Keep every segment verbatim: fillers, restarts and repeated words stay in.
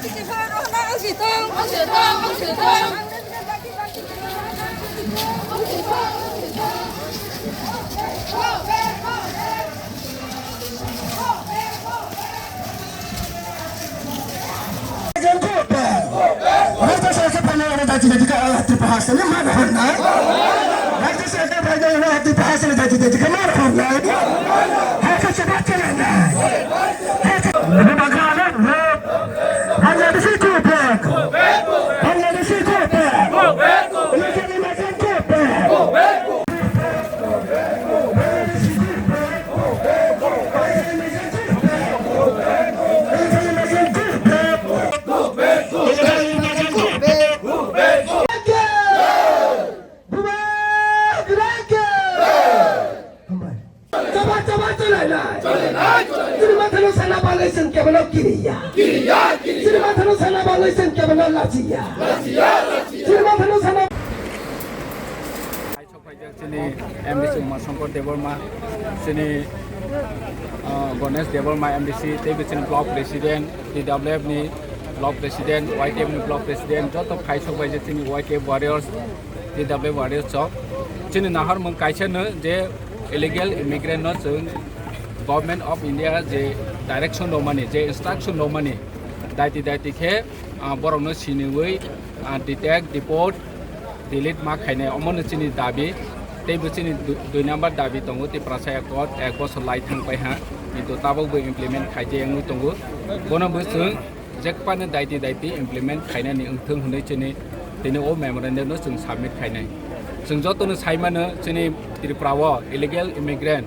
Rajya Sarkar phalnai, rajya Tripura Hasini mana hwnai. Rajya Sarkar phalnai, rajya Tripura Hasini, rajya Tripura mana hwnai. Hakha sabha chalanai. Bangladeshi go back. Bangladeshi go back. Illegal immigrant go back. Chaba, chaba, chalainai. Chini mathano sana bagwi chwng kebono kiriya. Chini mathano sana bagwi chwng kebono lachiya. Chini mathano sana Chini M D C Uma Shankar Debbarma, chini, uh, Ganesh Debbarma M D C, tei bo chini block president, T W F ni block president, Y T F ni block president, joto phaisok bai je chini Y T F warriors, T W F warriors chok. Chini nahar mung kaisa no je illegal immigrant no chwng Government of India je direction romani, je instruction romani, daiti daiti khe, ah, borokno siniwi, ah, detect, deport, delete ma khainai, omono chini dabi. Tei bo chini du-, dui number dabi tongo, Tiprasa Accord ek bosor lai thang pai ha, kintu tabok bo implement khaijak wngwi tongo. Bono bo chwng jekpano daiti daiti implement khainani wngthung hwnwi chini tini o memorandum no chwng submit khainai. Chwng jotono sai mano chini Tripura o illegal immigrant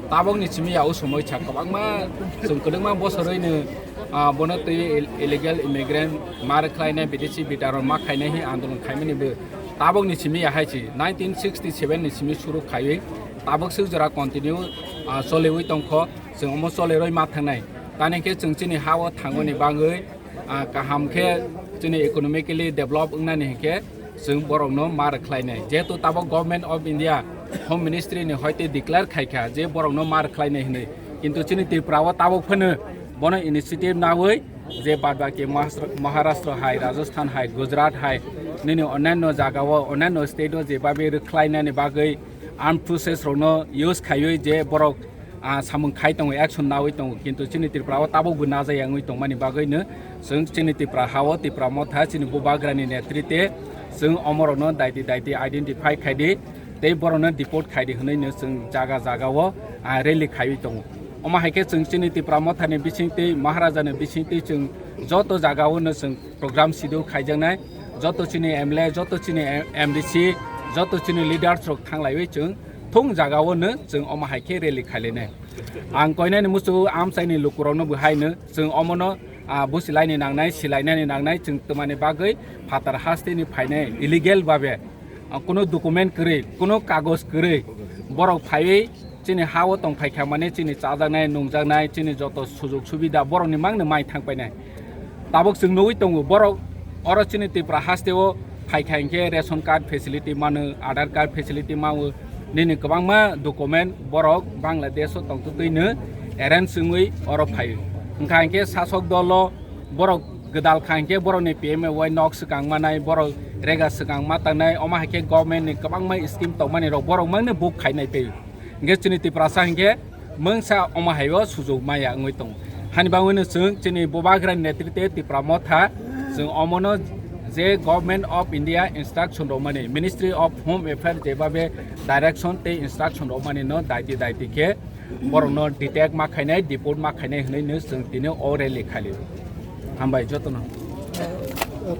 tabokni simi ya o somoi cha kwbangma chwng kwdwkma bosoroi no, ah, bono twi ill-, illegal immigrant ma rwkhlainai, bidesi bitaron ma khainai hi andolon khaimani bo tabokni simi ya hai si nineteen sixty seven ni simi suru khaiwi tabok swk jora continue, ah, choliwi tongkho, chwng omo choleroi ma thangnai. Tani khe chwng chini ha o thangmani bagwi, ah, kaham khe chini economically develop wngnani hinkhe chwng borokno ma rwkhlainai. Jehetu tabok Government of India Home Ministry ni hoite declare khaikha je borokno ma rwkhlainai hinwi. Kintu chini Tripura o tabok phano bono initiative nawi je badbaki Mahas-, Maharashtra hai, Rajasthan hai, Gujarat hai, nini onyanno jaga o, onyanno state o jebabe rwkhlainani bagwi armed forces rokno use khaiwi je borok ah, samung khai tongo, action nawi tongo, kintu chini Tripura o tabok bo najaya wngwi tongmani bagwi no chwng chini Tripura ha o Tipra Motha chini Bubagrani netrite chwng omorokno daiti daiti identify khaidi tei borokno deport khaidi hwnwi no chwng jaga jaga o, ah, rally khaiwi tongo. Omo hai khe chwng chini Tipra Mothani bisingtwi Maharajani bisingtwi chwng joto jaga o no chwng program schedule khaijaknai, joto chini M L A, joto chini M D C, joto chini leaders rok thanglaiwi chwng thung jaga o no chwng omo hai khe rally khailainai. Ang koinani muchungo amchaini lukurokno bo hai no chwng omono, ah, busilaini nangnai, silainani nangnai, chwng twmani bagwi phatar hasteni phainai illegal babe, ah, kuno document kwrwi, kuno kagoj kwrwi borok phaiwi chini ha o tong phaikha mane chini chajaknai, nungjaknai, chini joto sujug subida borokni mangno mai thang painai. Tabok chwng nugwi tongo, borok oro chini Tripura haste o phaikha hinkhe ration card facility mano, Aadhaar card facility mano, nini kwbangma document borok Bangladesh o tongtwtwi no arrange wngwi oro phaio. Wngkha hinkhe sasok dolo borok gwdal kha hinkhe borokni P M A Y nok swkang manai, borok rega swkang ma tangnai, omo hai khe government ni kwbangma scheme tongmani rok borok mangno book khainai tei. Hinkhe chini Tiprasa hinkhe mungsa omo hai o sujug maya wngwi tongo. Hani bagwino chwng chini Bubagrani netrite Tipra Motha chwng omono je Government of India instruction rwmani, Ministry of Home Affairs jebabe direction tei instruction rwmani no daiti daiti khe borokno detect ma khainai, deport ma khainai hwnwi no chwng tini o rally khali. Hambai jotono.